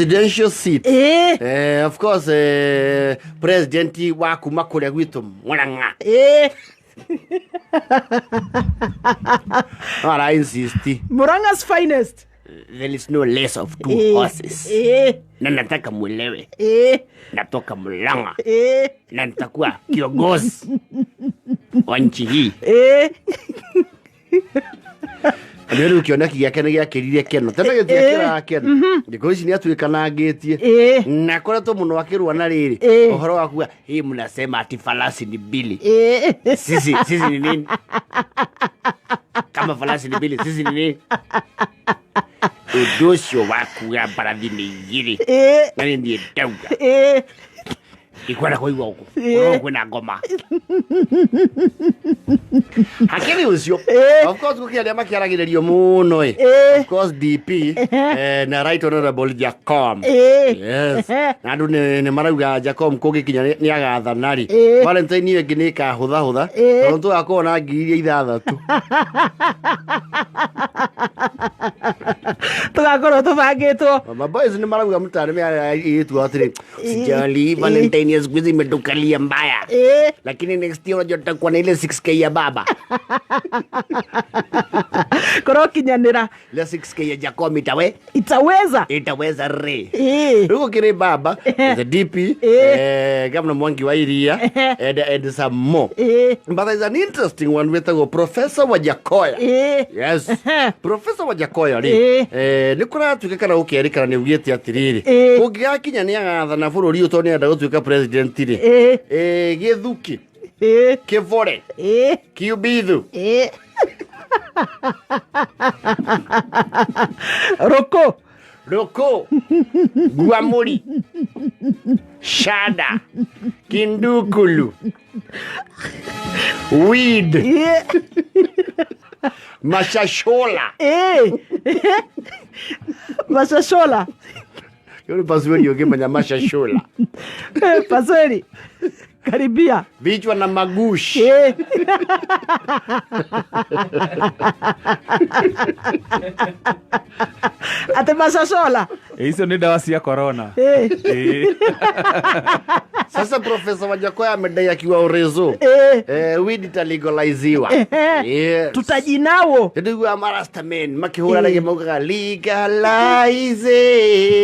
Presidential seat. Ĩĩ. Of course, president wa kuma kũrĩa gwitũ Murang'a. Ĩĩ. No ara insist Murang'a's finest. There is no less of two horses. Ĩĩ. Na nataka mwelewe, Ĩĩ. natoka Murang'a Ĩĩ. na nitakuwa kiongozi wa nchi hii. Ĩĩ. Nĩ rĩu kĩoneki gĩake nĩ gĩakĩrire keno tene gĩtiakĩraga keno, thikũ ici nĩ atuĩkanangĩtie na akoretwo mũno akĩrũa na rĩrĩ ũhoro wa kuga hii mnasema ati farasi ni mbili, sisi ni nini? Kama farasi ni mbili, sisi ni nini? Ũndũ ũcio wa kuga mbarathi nĩ igĩrĩ na nĩ niĩ ndauga ikwenda kũigua gũkũ ũrĩa kwĩna ngoma hakĩrĩ ũcio. Of course, gũkĩaria makĩaragĩrĩrio mũno ĩ, of course, DP na Right Honorable Jacom. Yes, na andũ nĩ marauga Jacom kũngĩkinya nĩ agathana rĩ, Valentine ĩyo ĩngĩ nĩ ĩkahũthahũtha tondũ tũgakorwo na 6,000. Tũgakorwo tũbangĩtwo. Mama boys nĩ marauga mũtarĩ ĩtua atĩrĩ, sijali, Valentine ya siku hizi imetukalia mbaya, lakini next year unajua tutakuwa na ile 6K ya baba. Kũrokinyanĩra. Ile 6K ya Jacom itawe Itaweza. Itaweza re. Ĩĩ. Rĩu gũkĩrĩ baba the DP, Governor Mwangi wa Iria and some more. But there's an interesting one wĩtagwo Professor Wajackoyah. Yes, Professor Wajackoyah rĩ, nĩ kũratuĩka kana gũkerĩkana nĩ augĩte atĩrĩrĩ, kũngĩgakinya nĩ agathana bũrũri ũyũ tondũ nĩ arenda gũtuĩka president rĩ, gĩthuki, kĩbore, kiumbithu, Rũkũ. Rũkũ, guamũri, shada, kindukulu, weed, mashashola. Ĩĩ. Macacũla. Kĩu nĩ paswedi ũngĩmenya mashashola. Paswedi karibia. Vichwa na magushi. Ĩĩ. Atĩ macacola. Icio nĩ ndawa cia corona. Ĩĩ. Ĩĩ. Sasa Profesa Wajackoyah amedai akiwa Orezo, weed italegaliziwa. Yes. Tutajinawo. Nĩndĩiguaga marastamen makĩhũra rege maugaga legalize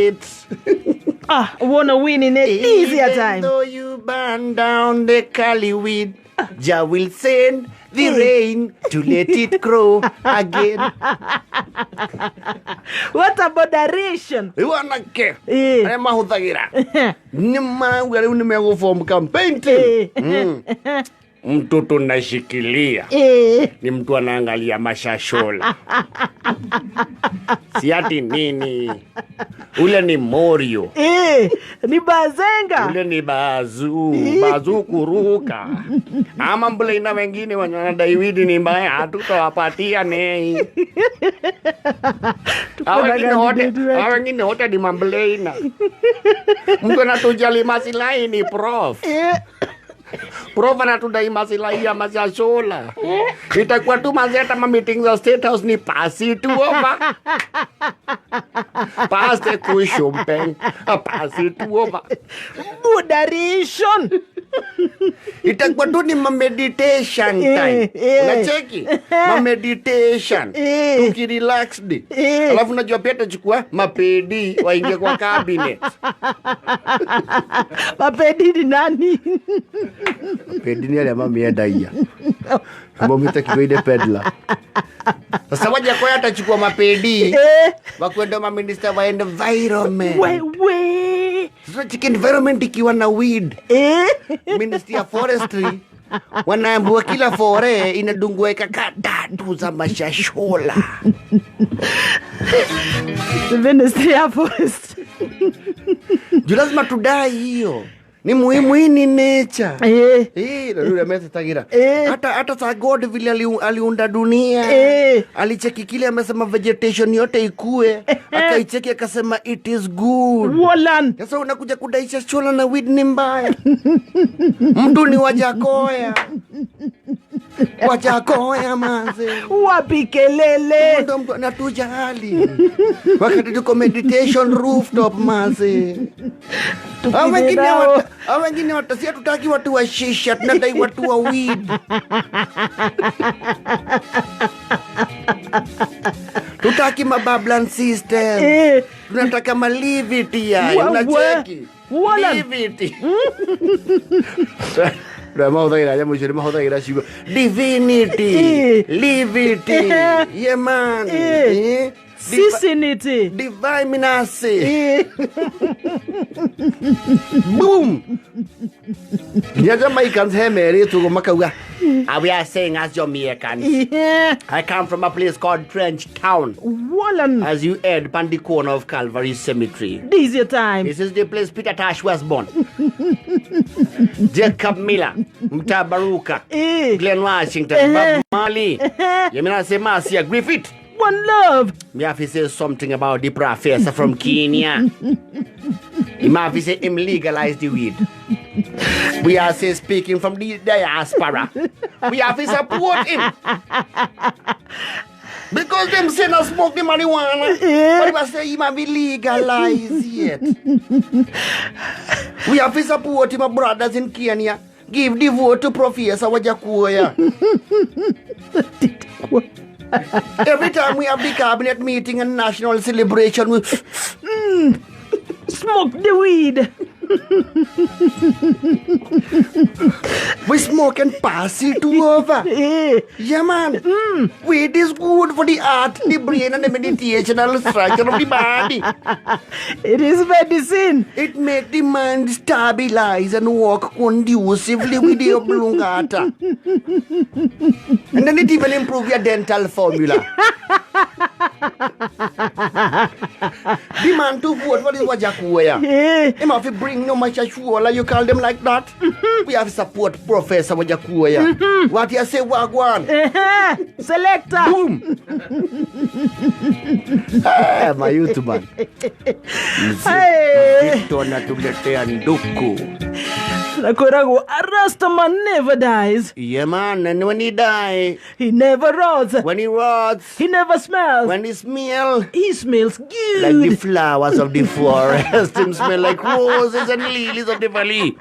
it. Ah, wanna win in an easier Even time. though you burn down the Cali weed, Jah will send the rain to let it grow again. What a moderation. Rĩu anake arĩa mahũthagĩra nĩ marauga rĩu nĩ megũform campaign team. Mtu tunashikilia ni mtu anaangalia mashashola, si ati nini, ule ni morio. Ĩĩ. Ni bazenga. Ule ni bazu bazu kuruka ama mbleina wengine wenye wanadai weed ni mbaya, hatutawapatia nei. Hao wengine wote, hao wengine wote ni mambleina. Mtu anatujali masilahi ni prof. Prof anatudai masilahi ya mashashola, itakuwa tu manze hata ma meeting za State House ni pass it over, pass the kushumpeng, pass it over. Moderation. Itakuwa tu ni ma meditation time. Unacheki ma meditation, tukirelaxed. Alafu najua pia tachukua mapedi waingie kwa cabinet. Mapedi ni nani? Pedi ni arĩa mamiendagia maumĩte kigo-inĩ, peddler. Sasa Wajackoyah atachukua mapedi wakwenda maminista wa environment. Wewe. Sasa chiki environment ikiwa na weed, ministry ya forestry wanaambiwa kila fore inadungwa eka 3 za mashashola. The Ministry ya Forest. Juu lazima tudai hiyo ni muhimu, hii ni nature. Eh, na yule ametetagira hata sa God vile aliunda dunia, alicheki kile amesema vegetation yote ikue, akaicheki akasema it is good. Wolan. Sasa unakuja kudaisha shola na weed ni mbaya. Mtu ni Wajackoyah. Wajackoyah manze. Wapi kelele? Ndo mtu anatujali wakati tuko meditation rooftop manze. Hao wengine nao. hao wengine watasia tutaki watu wa shisha, tunadai watu wa weed. Tutaki mabablan system. Tunataka malivity ya unacheki. Wala. Livity. Mahũthagĩra nyamũ icio nĩ mahũthagĩra ciugo divinity, livity, yeah man. Sisinity. Divine minasi. Boom. Nginya Jamaicans he merĩtwo ũguo makauga, "Ah, we are saying as Jamaicans, I come from a place called Trench Town." Wallen. As you head pan the corner of Calvary Cemetery. This your time. This is the place Peter Tosh was born. Jacob Miller, Mtabaruka, Glenn Washington, Bob Marley. You mean I say Marcia Griffith? One love. Me have to say something about the professor from Kenya. He have to say him legalize the weed. We are say speaking from the diaspora. We have to support him. Because them say not smoke the marijuana. But he say he might be legalized yet. We have to support him, my brothers in Kenya. Give the vote to Professor Wajackoyah. Every time we have the cabinet meeting and national celebration, we smoke the weed. We smoke and pass it over. Yeah, man. Weed is good for the heart, the brain, and the meditational structure of the body. It is medicine. It makes the mind stabilize and work conducively with the oblongata. And then it even improve your dental formula. The man to vote for this Wajackoyah. Him have to bring no much ashola, you call them like that. We have support Professor Wajackoyah. What you say, Wagwan? Selector. Boom. My youth man. Hey. Victor anatuletea nduku. Nakoragwo, a Rastaman never dies. Yeah, man, and when he die, he never rots. When he rots, he never smells. When he smell, he smells good. Like the flowers of the forest. Him smell like roses and lilies of the valley.